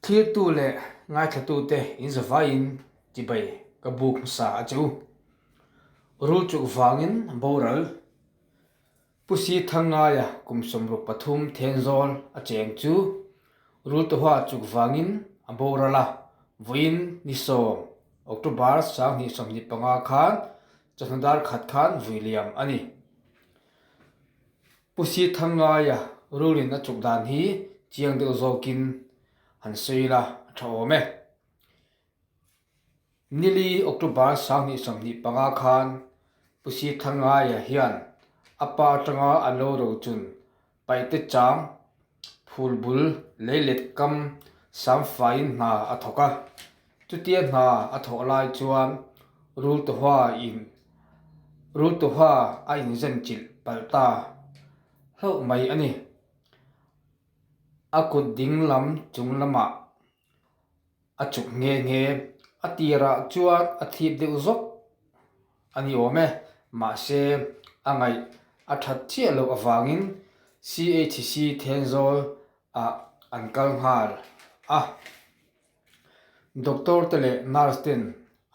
Thlirtu leh ngaithlatute in zavaiin chibai ka buk hmasa a che u. Rul chuk vangin boral Pu Si Thangngaia kum 63 Thenzawl a cheng chu Rultuha chuk vangin a boral a, vawiin ni sawm, October 2025 khan chawhnu dar khat khan vui liam a ni. Pu Si Thangngaia rulin a chuk dan hi chiang deuh zawkin han sawi la a tha awm e. Nili October 2025 khan Pu Si Thangngaia hian a pa atanga an lo rochun Paihte chang phul bul leilet kam samfaiin hna a thawk a. Chutia hna a thawh lai chuan Rultuha in Rultuha a inzen chilh palh ta hlauh mai a ni. A kut ding lam chung lamah A chuk nghe nghe. A tirah chuan a thip deuh zawk a ni awm e. Mahse, a ngaih a that chiah loh avangin CHC Thenzawl ah an kal nghal a. Doctor te leh nurse ten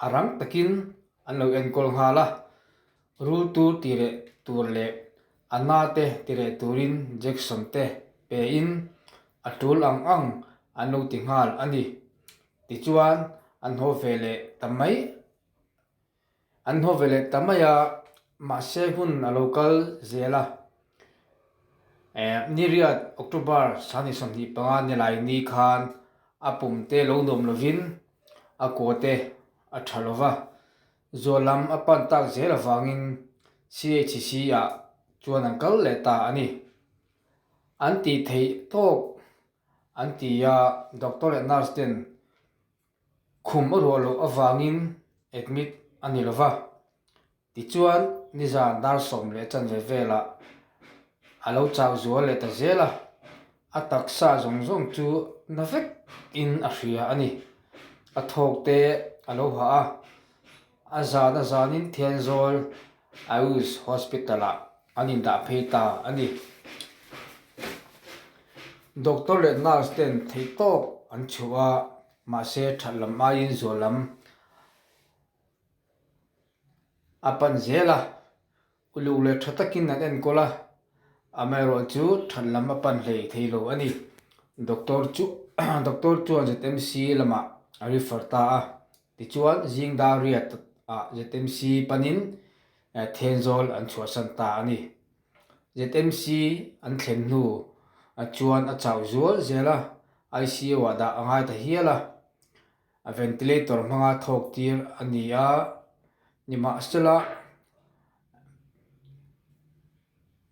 a rang takin an lo enkawl nghal a. Rul tur ti reh tur leh a na te ti reh turin Jackson te pe in a tul ang ang an lo ti nghal a ni. Tichuan an haw ve leh ta mai an haw ve leh ta mai a, mahse hun a lo kal zel a. Niriat October 25 nilai ni khan a pum te lo nuam lovin a kaw te a tha lova, Zual lam a pan tak zel avangin CHC ah chuan an kal leh ta a ni. An tih theih tawk an ti a, doctor leh nurse ten khum a ruah loh avangin admit a ni lova. Tichuan nizan dar sawm leh chanve velah a lo chau zual leh ta zel a, a taksa zawng zawng chu na vek in a hria a ni. A thawk te a lo hah a, a zan a zanin Thenzawl Ayush Hospital ah an indah phei ta a ni. Doctor leh nurse ten theihtawk an chhuah a, mahse that lam aiin zual lam a pan zel a. Uluk leh tha takin an enkawl a, amaherawh chu that lam a pan hlei thei lo a ni. Doctor chu Doctor chuan ZMC lamah a refer ta a, tichuan zing dar riat ah ZMC panin Thenzawl an chhuahsan ta a ni. ZMC an thlen hnu chuan a chauh zual zel a, ICU ah dah a ngai ta hial a, a ventilator hmanga thawk tir a ni a, nimahsela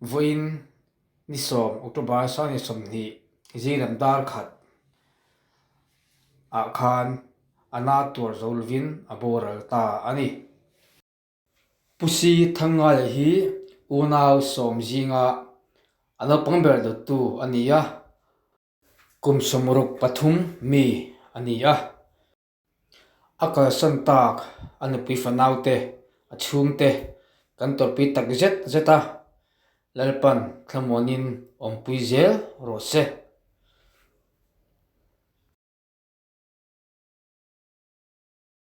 vawiin ni sawm October 20 zinglam dar khat ah khan a na tuar zo lovin a boral ta a ni. Pu Si Thangngaia hi unau sawm zinga a naupang ber dawttu a ni a. Kum 63 mi a ni a, a kalsan tak a nupui fanaute, a chhungte kan tawrhpui tak zet zet a, Lalpan thlamuanin awmpui zel rawh se.